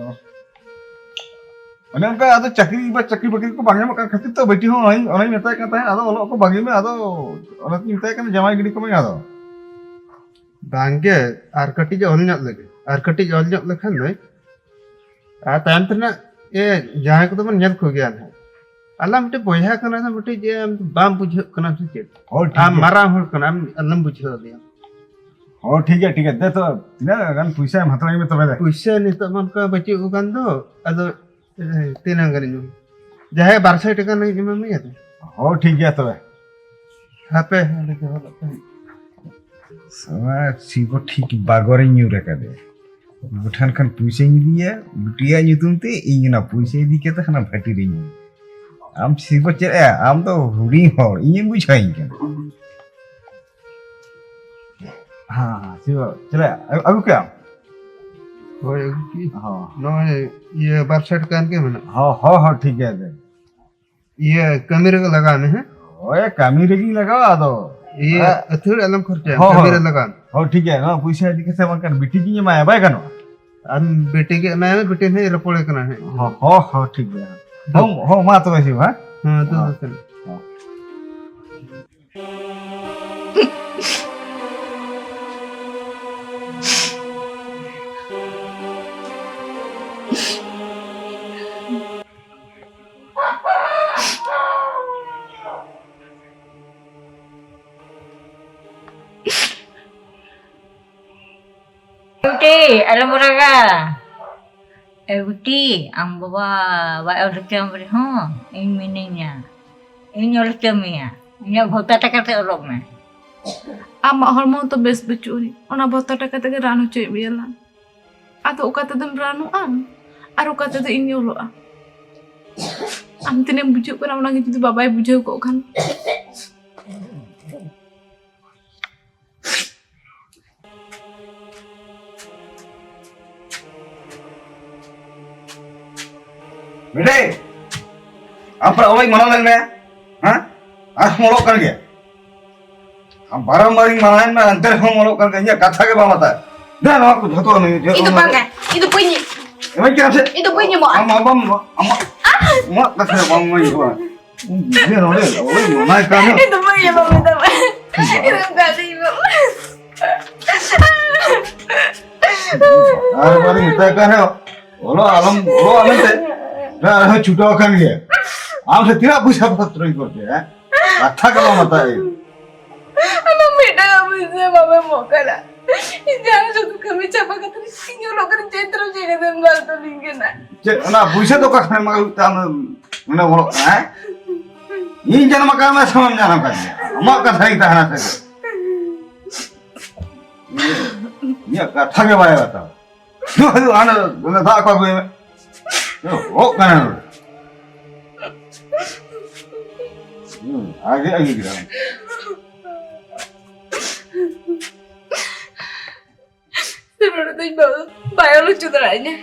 ᱚᱱᱮ ᱚᱱᱠᱟ ᱟᱫᱚ ᱪᱟᱹᱠᱨᱤ ᱵᱟ ᱪᱟᱹᱠᱨᱤ ᱵᱟᱹᱠᱨᱤ ᱠᱚ ᱵᱟᱝ ᱧᱟᱢᱚᱜ ᱠᱟᱱ ᱠᱷᱟᱹᱛᱤᱨ ᱛᱮ ᱵᱤᱴᱤ ᱦᱚᱸ ᱚᱱᱟᱧ, ᱚᱱᱟᱧ ᱢᱮᱛᱟᱭ ᱠᱟᱱ ᱛᱟᱦᱮᱸᱫ, ᱟᱫᱚ ᱚᱞᱚᱜ ᱠᱚ ᱵᱟᱹᱜᱤ ᱢᱮ, ᱟᱫᱚ ᱚᱱᱟᱛᱤᱧ ᱢᱮᱛᱟᱭ ᱠᱟᱱᱟ ᱡᱟᱶᱟᱭ ᱜᱤᱰᱤ ᱠᱟᱹᱢᱟᱹᱧ ᱟᱫᱚ᱾ ᱵᱟᱝᱜᱮ, ᱟᱨ ᱠᱟᱹᱴᱤᱡ ᱚᱞ ᱧᱚᱜ ᱞᱮᱜᱮ, ᱟᱨ ᱠᱟᱹᱴᱤᱡ ᱚᱞ ᱧᱚᱜ ᱞᱮᱠᱷᱟᱱ ᱫᱚ, ᱟᱨ ᱛᱟᱭᱚᱢ ᱛᱮᱱᱟᱜ ᱮ ᱡᱟᱦᱟᱸᱭ ᱠᱚᱫᱚ ᱵᱚᱱ ᱧᱮᱞ ᱠᱚᱜᱮᱭᱟ ᱱᱟᱦᱟᱜ᱾ ᱟᱞᱟᱝ ᱢᱤᱫᱴᱮᱡ ᱵᱚᱭᱦᱟ ᱠᱟᱱᱟ ᱞᱟᱝ, ᱢᱤᱫᱴᱮᱡ ᱡᱮ ᱟᱢ ᱵᱟᱢ ᱵᱩᱡᱷᱟᱹᱜ ᱠᱟᱱᱟ ᱥᱮ ᱪᱮᱫ? ᱦᱳᱭ, ᱴᱷᱤᱠ ᱟᱢ ᱜᱮᱭᱟ᱾ ᱢᱟᱨᱟᱝ ᱦᱚᱲ ᱠᱟᱱᱟᱢ, ᱟᱞᱚᱢ ᱵᱩᱡᱷᱟᱹᱣ ᱞᱮᱭᱟ᱾ ᱦᱳᱭ, ᱴᱷᱤᱠ ᱜᱮᱭᱟ, ᱴᱷᱤᱠ ᱜᱮᱭᱟ᱾ ᱫᱮ ᱛᱚ, ᱛᱤᱱᱟᱹᱜ ᱜᱟᱱ ᱯᱚᱭᱥᱟᱢ ᱦᱟᱛᱟᱣ ᱢᱮ ᱛᱚᱵᱮ ᱫᱮ᱾ ᱯᱩᱭᱥᱟᱹ ᱱᱤᱛᱚᱜ ᱢᱟ ᱚᱱᱠᱟ ᱵᱟᱹᱪᱩᱜ ᱟᱠᱟᱱ ᱫᱚ, ᱟᱫᱚ ᱮ, ᱛᱤᱱᱟᱹᱜ ᱜᱟᱱᱤᱧ ᱮᱢᱟ? ᱡᱟᱦᱟᱸᱭ ᱵᱟᱨ ᱥᱟᱭ ᱴᱟᱠᱟ ᱨᱮᱱᱟᱜ ᱤᱧ ᱮᱢᱟᱢᱟ ᱛᱚ᱾ ᱦᱳᱭ, ᱴᱷᱤᱠ ᱜᱮᱭᱟ ᱛᱚᱵᱮ᱾ ᱦᱟᱯᱮ, ᱚᱸᱰᱮ ᱫᱚᱦᱚ ᱠᱟᱜ ᱠᱟᱹᱱᱟᱹᱧ᱾ ᱥᱟᱞᱟ ᱥᱤᱵᱚ ᱴᱷᱤᱠ ᱵᱟᱜᱚᱨᱤᱧ ᱧᱩᱨ ᱟᱠᱟᱫᱮᱭᱟ᱾ ᱩᱱᱠᱩ ᱴᱷᱮᱱ ᱠᱷᱚᱱ ᱯᱩᱭᱥᱟᱹᱧ ᱤᱫᱤᱭᱟ, ᱵᱤᱴᱤᱭᱟᱜ ᱧᱩᱛᱩᱢ ᱛᱮ, ᱤᱧ ᱚᱱᱟ ᱯᱩᱭᱥᱟᱹ ᱤᱫᱤ ᱠᱟᱛᱮ ᱦᱟᱱᱟ ᱵᱷᱟᱹᱴᱤ ᱨᱤᱧ ᱧᱩᱨ᱾ ᱟᱢ ᱥᱤᱨᱯᱟᱹ ᱪᱮᱫ ᱭᱟ? ᱟᱢ ᱫᱚ ᱦᱩᱰᱤᱧ ᱦᱚᱲ, ᱤᱧᱮᱢ ᱵᱩᱡᱷᱟᱹᱣᱤᱧ ᱠᱟᱱᱟ᱾ ᱦᱮᱸ, ᱦᱮᱸ, ᱥᱤᱨᱯᱟᱹ ᱪᱮᱫ ᱭᱟ? ᱟᱹᱜᱩ ᱠᱮᱫᱟᱢ? ᱦᱳᱭ, ᱟᱹᱜᱩ ᱠᱮᱫᱟᱹᱧ᱾ ᱦᱚᱸ᱾ ᱱᱚᱜᱼᱚᱭ ᱤᱭᱟᱹ ᱵᱟᱨ ᱥᱟᱭ ᱴᱟᱠᱟ ᱜᱟᱱ ᱜᱮ ᱢᱮᱱᱟᱜᱼᱟ᱾ ᱦᱚᱸ, ᱦᱚᱸ, ᱦᱚᱸ, ᱴᱷᱤᱠ ᱜᱮᱭᱟ᱾ ᱤᱭᱟᱹ ᱠᱟᱹᱢᱤ ᱨᱮᱜᱮ ᱞᱟᱜᱟᱣ ᱢᱮ, ᱦᱮᱸ? ᱦᱳᱭ, ᱠᱟᱹᱢᱤ ᱨᱮᱜᱮᱧ ᱞᱟᱜᱟᱣᱟ ᱟᱫᱚ᱾ ᱤᱭᱟᱹ ᱦᱮᱸ᱾ ᱟᱹᱛᱷᱟᱹᱲᱤ ᱟᱞᱚᱢ ᱠᱷᱚᱨᱪᱟᱭᱟ, ᱦᱚᱸ, ᱠᱟᱹᱢᱤ ᱦᱚᱸ᱾ ᱨᱮ ᱞᱟᱜᱟᱣ ᱢᱮ᱾ ᱦᱚᱸ, ᱴᱷᱤᱠ ᱜᱮᱭᱟ, ᱱᱚᱣᱟ ᱯᱚᱭᱥᱟ ᱤᱫᱤ ᱠᱟᱛᱮ ᱵᱟᱝᱠᱷᱟᱱ ᱵᱤᱴᱤ ᱜᱤᱧ ᱮᱢᱟᱭᱟ, ᱵᱟᱭ ᱜᱟᱱᱚᱜᱼᱟ? ᱟᱢ ᱵᱤᱴᱤ ᱜᱮ ᱮᱢᱟᱭ ᱢᱮ, ᱵᱤᱴᱤ ᱦᱚᱸᱭ ᱨᱚᱯᱚᱲᱮ ᱠᱟᱱᱟ ᱦᱟᱸᱜ᱾ ᱦᱚᱸ, ᱦᱚᱸ, ᱦᱚᱸ, ᱴᱷᱤᱠ ᱜᱮᱭᱟ᱾ ᱦᱚᱸ, ᱦᱚᱸ, ᱢᱟ ᱛᱚᱵᱮ ᱦᱤᱡᱩᱜ, ᱦᱮᱸ? ᱦᱮᱸ, ᱛᱚ ᱦᱚᱸ᱾ ᱫᱚᱠᱟᱱ᱾ ᱦᱚᱸ᱾ ᱵᱤᱴᱤ, ᱟᱞᱚᱢ ᱨᱟᱜᱟ᱾ ᱮ ᱵᱤᱴᱤ, ᱟᱢ ᱵᱟᱵᱟ ᱵᱟᱭ ᱚᱞ ᱦᱚᱪᱚᱭᱟᱢ ᱨᱮᱦᱚᱸ, ᱤᱧ ᱢᱤᱱᱟᱹᱧᱟ᱾ ᱤᱧ ᱚᱞ ᱦᱚᱪᱚ ᱢᱮᱭᱟ᱾ ᱤᱧᱟᱹᱜ ᱵᱷᱚᱛᱟ ᱴᱟᱠᱟ ᱛᱮ ᱚᱞᱚᱜ ᱢᱮ᱾ ᱟᱢᱟᱜ ᱦᱚᱲᱢᱚ ᱛᱚ ᱵᱮᱥ ᱵᱟᱹᱪᱩᱜ ᱟᱹᱱᱤᱡ, ᱚᱱᱟ ᱵᱷᱚᱛᱟ ᱴᱟᱠᱟ ᱛᱮᱜᱮ ᱨᱟᱱ ᱦᱚᱪᱚᱭᱮᱫ ᱢᱮᱭᱟᱞᱟᱝ᱾ ᱟᱫᱚ ᱚᱠᱟ ᱛᱮᱫᱚᱢ ᱨᱟᱱᱚᱜᱼᱟ ᱟᱨ ᱚᱠᱟ ᱛᱮᱫᱚ ᱤᱧ ᱚᱞᱚᱜᱼᱟ? ᱟᱢ ᱛᱤᱱᱟᱹᱜ ᱮᱢ ᱵᱩᱡᱷᱟᱹᱜ ᱠᱟᱱᱟ, ᱚᱱᱟᱜᱮ ᱡᱩᱫᱤ ᱵᱟᱵᱟᱭ ᱵᱩᱡᱷᱟᱹᱣ ᱠᱚᱜ ᱠᱷᱟᱱ᱾ ᱵᱤᱴᱤ, ᱟᱢ ᱯᱟᱲᱟ ᱚᱲᱟᱜ ᱤᱧ ᱢᱟᱱᱟᱣ ᱞᱮᱫ ᱢᱮᱭᱟ, ᱦᱮᱸ? ᱟᱨᱦᱚᱸᱢ ᱚᱞᱚᱜ ᱠᱟᱱ ᱜᱮᱭᱟ᱾ ᱟᱢ ᱵᱟᱨᱚᱢᱵᱟᱨᱤᱧ ᱢᱟᱱᱟᱣᱮᱫ ᱢᱮᱭᱟ, ᱮᱱᱛᱮ ᱨᱮᱦᱚᱸᱢ ᱚᱞᱚᱜ ᱠᱟᱱ ᱜᱮᱭᱟ, ᱤᱧᱟᱹᱜ ᱠᱟᱛᱷᱟ ᱜᱮ ᱵᱟᱢ ᱦᱟᱛᱟᱣᱟ᱾ ᱫᱮ, ᱱᱚᱣᱟ ᱠᱚ ᱡᱷᱚᱛᱚ ᱱᱤᱭᱟᱹ, ᱤᱧ ᱫᱚ ᱵᱟᱝᱟ, ᱤᱧ ᱫᱚ ᱵᱟᱹᱧ, ᱤᱢᱟᱹᱧ ᱠᱟᱱᱟ ᱥᱮ? ᱤᱧ ᱫᱚ ᱵᱟᱹᱧ ᱮᱢᱚᱜᱼᱟ᱾ ᱟᱢ, ᱟᱢ, ᱟᱢ, ᱟᱢᱟᱜ, ᱟᱢᱟᱜ ᱠᱟᱛᱷᱟ ᱨᱮ ᱵᱟᱢ ᱤᱢᱟᱹᱧ ᱠᱟᱱᱟ᱾ ᱤᱧ ᱵᱩᱡᱷᱟᱹᱣ ᱱᱚᱰᱮ, ᱱᱚᱰᱮ ᱢᱟᱱᱟᱭ ᱠᱟᱱᱟ᱾ ᱤᱧ ᱫᱚ ᱵᱟᱹᱧ ᱮᱢᱚᱜ ᱢᱮᱛᱟᱢᱟ᱾ ᱤᱧ ᱫᱚ ᱵᱟᱹᱧ ᱮᱢᱚᱜ᱾ ᱟᱨ ᱵᱟᱨᱤᱧ ᱢᱮᱛᱟᱭ ᱠᱟᱱ ᱨᱮᱦᱚᱸ, ᱚᱞᱚᱜ ᱟᱞᱚᱢ, ᱚᱞᱚᱜ ᱟᱞᱚᱢ ᱛᱮ, ᱟᱨᱦᱚᱸ ᱪᱷᱩᱴᱟᱹᱣ ᱟᱠᱟᱱ ᱜᱮᱭᱟ᱾ ᱟᱢ ᱥᱮ ᱛᱤᱱᱟᱹᱜ ᱯᱚᱭᱥᱟ ᱯᱚᱛᱨᱚᱧ ᱠᱚᱭ ᱠᱮᱭᱟ, ᱦᱮᱸ? ᱠᱟᱛᱷᱟ ᱜᱮ ᱵᱟᱢ ᱦᱟᱛᱟᱣ ᱮᱫ᱾ ᱟᱢᱟᱜ ᱢᱤᱫ ᱴᱟᱠᱟ ᱯᱩᱭᱥᱟᱹ ᱵᱟᱢ ᱮᱢᱚᱜ ᱠᱟᱱᱟ᱾ ᱤᱧ ᱡᱟᱦᱟᱸ ᱥᱩᱫᱷᱩ ᱠᱟᱹᱢᱤ ᱪᱟᱵᱟ ᱠᱟᱛᱮ ᱤᱧ ᱚᱞᱚᱜ ᱠᱟᱹᱱᱟᱹᱧ, ᱪᱮᱫ ᱛᱮᱢ ᱪᱮᱫ ᱮᱢ ᱵᱟᱝ ᱛᱟᱹᱞᱤᱧ ᱠᱟᱱᱟ᱾ ᱪᱮᱫ ᱚᱱᱟ ᱯᱩᱭᱥᱟᱹ ᱫᱚ ᱚᱠᱟ ᱠᱷᱚᱱᱮᱢ ᱟᱹᱜᱩᱭᱮᱫ ᱛᱮ ᱟᱢ ᱱᱚᱰᱮ ᱚᱞᱚᱜ ᱠᱟᱱᱟ, ᱦᱮᱸ? ᱤᱧ ᱡᱟᱱᱟᱢ ᱟᱠᱟᱱ ᱢᱮ ᱥᱮ ᱵᱟᱢ ᱡᱟᱱᱟᱢ ᱟᱠᱟᱫᱤᱧᱟ? ᱟᱢᱟᱜ ᱠᱟᱛᱷᱟ ᱜᱮ ᱛᱟᱦᱮᱱᱟ ᱥᱮ ᱪᱮᱫ? ᱤᱧᱟᱹᱜ ᱠᱟᱛᱷᱟ ᱜᱮ ᱵᱟᱭ ᱦᱟᱛᱟᱣᱟ᱾ ᱦᱟᱱᱮ, ᱚᱱᱟ ᱫᱟᱜ ᱠᱚ ᱟᱹᱜᱩᱭ ᱢᱮ᱾ ᱚᱞᱚᱜ ᱠᱟᱱᱟ ᱱᱚᱰᱮ᱾ ᱦᱩᱸ, ᱟᱜᱮ, ᱟᱜᱮ ᱜᱤᱫᱽᱨᱟᱹ᱾ ᱱᱚᱰᱮ ᱫᱚ ᱤᱧ ᱵᱟᱵᱟ ᱵᱟᱭ ᱚᱞ ᱦᱚᱪᱚ ᱫᱟᱲᱮᱭᱟᱹᱧᱟ᱾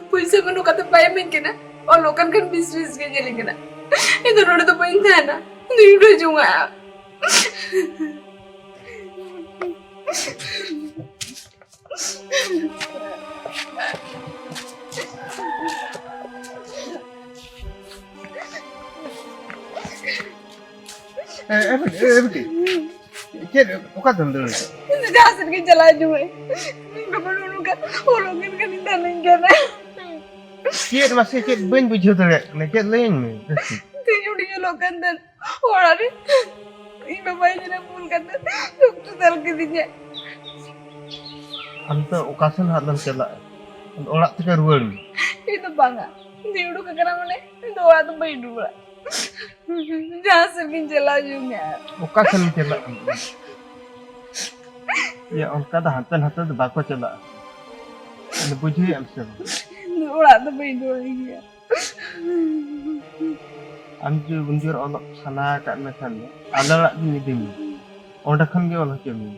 ᱯᱩᱭᱥᱟᱹ ᱵᱟᱹᱱᱩᱜ ᱠᱟᱛᱮ ᱵᱟᱭ ᱮᱢᱟᱹᱧ ᱠᱟᱱᱟ᱾ ᱚᱞᱚᱜ ᱠᱟᱱ ᱠᱷᱟᱱ ᱵᱤᱥ ᱵᱤᱥ ᱜᱮ ᱧᱮᱞᱤᱧ ᱠᱟᱱᱟ᱾ ᱤᱧ ᱫᱚ ᱱᱚᱰᱮ ᱫᱚ ᱵᱟᱹᱧ ᱛᱟᱦᱮᱱᱟ᱾ ᱤᱧ ᱫᱚ ᱩᱰᱟᱹᱣ ᱡᱚᱝᱟᱜᱼᱟ᱾ ᱮ, ᱮ, ᱵᱤᱴᱤ, ᱮ, ᱵᱤᱴᱤ᱾ ᱪᱮᱫ, ᱚᱠᱟ ᱛᱮᱢ ᱫᱟᱹᱲ ᱮᱫᱟ? ᱤᱧ ᱫᱚ ᱡᱟᱦᱟᱸ ᱥᱮᱫ ᱜᱤᱧ ᱪᱟᱞᱟᱣ ᱡᱚᱝ ᱟᱹᱧ᱾ ᱤᱧ ᱵᱟᱵᱟ ᱱᱚᱜᱼᱚ ᱱᱚᱝᱠᱟ ᱚᱞᱚᱜ ᱠᱟᱱ ᱠᱷᱟᱱᱤᱧ ᱫᱟᱞᱤᱧ ᱠᱟᱱᱟ᱾ ᱪᱮᱫ ᱢᱟᱥᱮ, ᱪᱮᱫ ᱵᱟᱹᱧ ᱵᱩᱡᱷᱟᱹᱣ ᱫᱟᱲᱮᱭᱟᱜ ᱠᱟᱱᱟ, ᱪᱮᱫ ᱞᱟᱹᱭᱟᱹᱧ ᱢᱮ? ᱛᱮᱦᱮᱧ ᱦᱩᱰᱤᱧ ᱚᱞᱚᱜ ᱠᱟᱱ ᱛᱟᱦᱮᱸᱫ ᱚᱲᱟᱜ ᱨᱮ ᱤᱧ ᱵᱟᱵᱟ ᱤᱧ ᱨᱮ ᱵᱩᱞ ᱠᱟᱛᱮ ᱰᱚᱠᱴᱚᱨ ᱫᱟᱞ ᱠᱤᱫᱤᱧᱟ᱾ ᱟᱢ ᱫᱚ ᱚᱠᱟ ᱥᱮᱱ ᱦᱟᱸᱜ ᱫᱚᱢ ᱪᱟᱞᱟᱜᱼᱟ? ᱚᱲᱟᱜ ᱛᱮᱜᱮ ᱨᱩᱣᱟᱹᱲ ᱢᱮ᱾ ᱤᱧ ᱫᱚ ᱵᱟᱝᱟ, ᱤᱧ ᱩᱰᱩᱠ ᱟᱠᱟᱱᱟ ᱢᱟᱱᱮ ᱤᱧ ᱫᱚ ᱚᱲᱟᱜ ᱫᱚ ᱵᱟᱹᱧ ᱨᱩᱣᱟᱹᱲᱟ᱾ ᱡᱟᱦᱟᱸ ᱥᱮᱫ ᱜᱤᱧ ᱪᱟᱞᱟᱣ ᱡᱚᱝᱟ᱾ ᱚᱠᱟ ᱥᱮᱱ ᱮᱢ ᱪᱟᱞᱟᱜ ᱠᱟᱱᱟ? ᱭᱟ, ᱚᱱᱠᱟ ᱫᱚ ᱦᱟᱱᱛᱮ ᱱᱟᱛᱮ ᱫᱚ ᱵᱟᱠᱚ ᱪᱟᱞᱟᱜᱼᱟ᱾ ᱟᱫᱚ ᱵᱩᱡᱷᱟᱹᱣᱮᱫ ᱟᱢ ᱥᱮ ᱵᱟᱝ? ᱚᱲᱟᱜ ᱫᱚ ᱵᱟᱹᱧ ᱨᱩᱣᱟᱹᱲ ᱜᱮᱭᱟ᱾ ᱟᱢ ᱡᱩᱫᱤ ᱩᱱ ᱡᱳᱨ ᱚᱞᱚᱜ ᱥᱟᱱᱟ ᱟᱠᱟᱫ ᱢᱮᱠᱷᱟᱱ ᱫᱚ ᱟᱞᱮ ᱚᱲᱟᱜ ᱜᱤᱧ ᱤᱫᱤ ᱢᱮᱭᱟ, ᱚᱸᱰᱮ ᱠᱷᱚᱱ ᱜᱮ ᱚᱞ ᱦᱚᱪᱚ ᱢᱮᱭᱟ᱾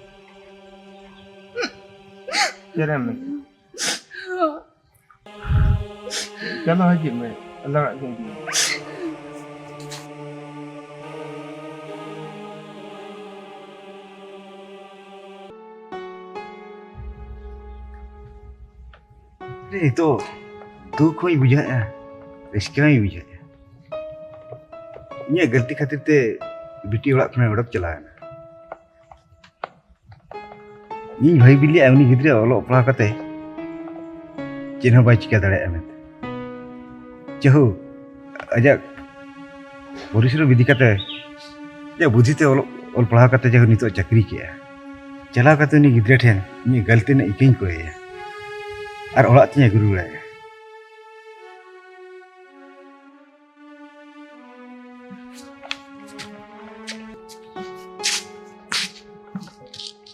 ᱪᱮᱫ ᱮᱢ ᱢᱮᱱ? ᱪᱚᱞᱚ ᱦᱤᱡᱩᱜ ᱢᱮ, ᱟᱞᱮ ᱚᱲᱟᱜ ᱜᱤᱧ ᱤᱫᱤ ᱢᱮᱭᱟ᱾ ᱱᱤᱛᱚᱜ ᱫᱩᱠ ᱦᱚᱸᱧ ᱵᱩᱡᱷᱟᱹᱣᱮᱫᱼᱟ, ᱨᱟᱹᱥᱠᱟᱹ ᱦᱚᱸᱧ ᱵᱩᱡᱷᱟᱹᱣᱮᱫᱼᱟ᱾ ᱤᱧᱟᱹᱜ ᱜᱟᱹᱞᱛᱤ ᱠᱷᱟᱹᱛᱤᱨ ᱛᱮ ᱵᱤᱴᱤ ᱚᱲᱟᱜ ᱠᱷᱚᱱᱮ ᱚᱰᱚᱠ ᱪᱟᱞᱟᱣᱮᱱᱟ᱾ ᱤᱧ ᱵᱷᱟᱹᱵᱤ ᱞᱮᱫᱼᱟ ᱩᱱᱤ ᱜᱤᱫᱽᱨᱟᱹ ᱚᱞᱚᱜ ᱯᱟᱲᱦᱟᱣ ᱠᱟᱛᱮ ᱪᱮᱫ ᱦᱚᱸ ᱵᱟᱭ ᱪᱤᱠᱟᱹ ᱫᱟᱲᱮᱭᱟᱜᱼᱟ ᱢᱮᱱᱛᱮ᱾ ᱡᱟᱭᱦᱳᱠ, ᱟᱡᱟᱜ ᱯᱚᱨᱤᱥᱨᱚᱢ ᱤᱫᱤ ᱠᱟᱛᱮ, ᱟᱡᱟᱜ ᱵᱩᱫᱽᱫᱷᱤ ᱛᱮ ᱚᱞᱚᱜ, ᱚᱞ ᱯᱟᱲᱦᱟᱣ ᱠᱟᱛᱮ ᱡᱟᱭᱦᱳᱠ ᱱᱤᱛᱚᱜ ᱪᱟᱹᱠᱨᱤ ᱠᱮᱜᱼᱟ᱾ ᱪᱟᱞᱟᱣ ᱠᱟᱛᱮ ᱩᱱᱤ ᱜᱤᱫᱽᱨᱟᱹ ᱴᱷᱮᱱ ᱤᱧᱟᱹᱜ ᱜᱟᱹᱞᱛᱤ ᱨᱮᱱᱟᱜ ᱤᱠᱟᱹᱧ ᱠᱚᱭᱮᱭᱟ ᱟᱨ ᱚᱲᱟᱜ ᱛᱤᱧ ᱟᱹᱜᱩ ᱨᱩᱣᱟᱹᱲᱟᱭᱟ᱾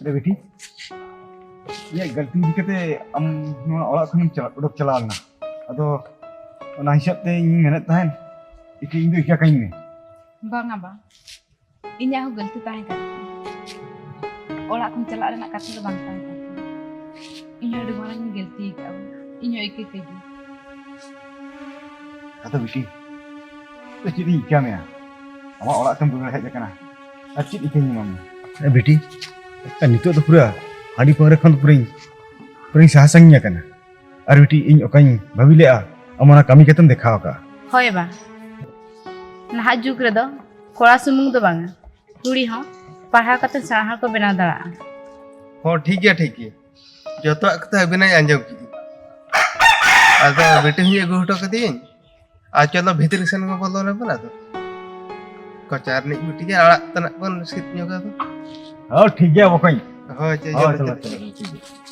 ᱨᱮ ᱵᱤᱴᱤ, ᱤᱧᱟᱹᱜ ᱜᱟᱹᱞᱛᱤ ᱤᱫᱤ ᱠᱟᱛᱮ ᱟᱢ ᱱᱚᱣᱟ ᱚᱲᱟᱜ ᱠᱷᱚᱱᱮᱢ ᱪᱟᱞᱟᱜ, ᱚᱰᱚᱠ ᱪᱟᱞᱟᱣ ᱞᱮᱱᱟ᱾ ᱟᱫᱚ ᱚᱱᱟ ᱦᱤᱥᱟᱹᱵ ᱛᱮ ᱤᱧ ᱢᱮᱱᱮᱫ ᱛᱟᱦᱮᱸᱫ, ᱤᱠᱟᱹ, ᱤᱧ ᱫᱚ ᱤᱠᱟᱹ ᱠᱟᱹᱧ ᱢᱮ᱾ ᱵᱟᱝᱟ ᱵᱟ, ᱤᱧᱟᱹᱜ ᱦᱚᱸ ᱜᱟᱹᱞᱛᱤ ᱛᱟᱦᱮᱸ ᱠᱟᱱ ᱛᱤᱧᱟ᱾ ᱚᱲᱟᱜ ᱠᱷᱚᱱ ᱪᱟᱞᱟᱜ ᱨᱮᱱᱟᱜ ᱠᱟᱛᱷᱟ ᱫᱚ ᱵᱟᱝ ᱛᱟᱦᱮᱸ ᱠᱟᱱ ᱛᱤᱧᱟ᱾ ᱤᱧ ᱦᱚᱸ ᱟᱹᱰᱤ ᱢᱟᱨᱟᱝ ᱤᱧ ᱜᱟᱹᱞᱛᱤ ᱟᱠᱟᱫᱼᱟ᱾ ᱤᱧ ᱦᱚᱸ ᱤᱠᱟᱹ ᱠᱟᱹᱧ᱾ ᱟᱫᱚ ᱵᱤᱴᱤ, ᱪᱮᱫ ᱤᱧ ᱤᱠᱟᱹ ᱢᱮᱭᱟ? ᱟᱢᱟᱜ ᱚᱲᱟᱜ ᱛᱮᱢ ᱨᱩᱣᱟᱹᱲ ᱦᱮᱡ ᱟᱠᱟᱱᱟ, ᱟᱨ ᱪᱮᱫ ᱤᱠᱟᱹᱧ ᱮᱢᱟᱢᱟ? ᱮ ᱵᱤᱴᱤ, ᱱᱤᱛᱚᱜ ᱫᱚ ᱯᱩᱨᱟᱹ ᱦᱟᱺᱰᱤ ᱯᱟᱹᱣᱨᱟᱹ ᱠᱷᱚᱱ ᱯᱩᱨᱟᱹᱧ, ᱯᱩᱨᱟᱹᱧ ᱥᱟᱦᱟ ᱥᱟᱺᱜᱤᱧ ᱟᱠᱟᱱᱟ᱾ ᱟᱨ ᱵᱤᱴᱤ, ᱤᱧ ᱚᱠᱟᱧ ᱵᱷᱟᱹᱵᱤ ᱞᱮᱜᱼᱟ, ᱟᱢ ᱚᱱᱟ ᱠᱟᱹᱢᱤ ᱠᱟᱛᱮᱢ ᱫᱮᱠᱷᱟᱣ ᱟᱠᱟᱫᱼᱟ᱾ ᱦᱳᱭ ᱵᱟ, ᱱᱟᱦᱟᱜ ᱡᱩᱜᱽ ᱨᱮᱫᱚ ᱠᱚᱲᱟ ᱥᱩᱢᱩᱝ ᱫᱚ ᱵᱟᱝᱟ, ᱠᱩᱲᱤ ᱦᱚᱸ ᱯᱟᱲᱦᱟᱣ ᱠᱟᱛᱮ ᱥᱮᱬᱟ ᱦᱚᱲ ᱠᱚ ᱵᱮᱱᱟᱣ ᱫᱟᱲᱮᱭᱟᱜᱼᱟ᱾ ᱦᱚᱸ, ᱴᱷᱤᱠ ᱜᱮᱭᱟ, ᱴᱷᱤᱠ ᱜᱮᱭᱟ᱾ ᱡᱚᱛᱚᱣᱟᱜ ᱠᱟᱛᱷᱟ ᱟᱹᱵᱤᱱᱟᱜ ᱟᱸᱡᱚᱢ ᱠᱮᱫᱼᱟ᱾ ᱟᱫᱚ ᱵᱤᱴᱤ ᱦᱚᱸᱧ ᱟᱹᱜᱩ ᱦᱚᱴᱚ ᱠᱟᱫᱮᱭᱟᱹᱧ᱾ ᱟᱨ ᱪᱚᱞᱚ ᱵᱷᱤᱛᱨᱤ ᱥᱮᱱ ᱵᱚᱱ ᱵᱚᱞᱚ ᱞᱮᱱ ᱵᱚᱱ ᱟᱫᱚ᱾ ᱠᱚᱪᱟ ᱨᱤᱱᱤᱡ ᱵᱤᱴᱤ ᱜᱮ ᱟᱲᱟᱜ ᱛᱮᱱᱟᱜ ᱵᱚᱱ ᱥᱤᱫ ᱧᱚᱜᱟ ᱟᱫᱚ᱾ ᱦᱚᱸ, ᱴᱷᱤᱠ ᱜᱮᱭᱟ ᱵᱚᱠᱚᱧ᱾ ᱦᱳᱭ, ᱪᱚ, ᱦᱳᱭ, ᱪᱚᱞᱚ, ᱪᱚᱞᱚ, ᱪᱚᱞᱚ᱾ ᱪᱚᱞᱚ, ᱴᱷᱤᱠ ᱜᱮᱭᱟ᱾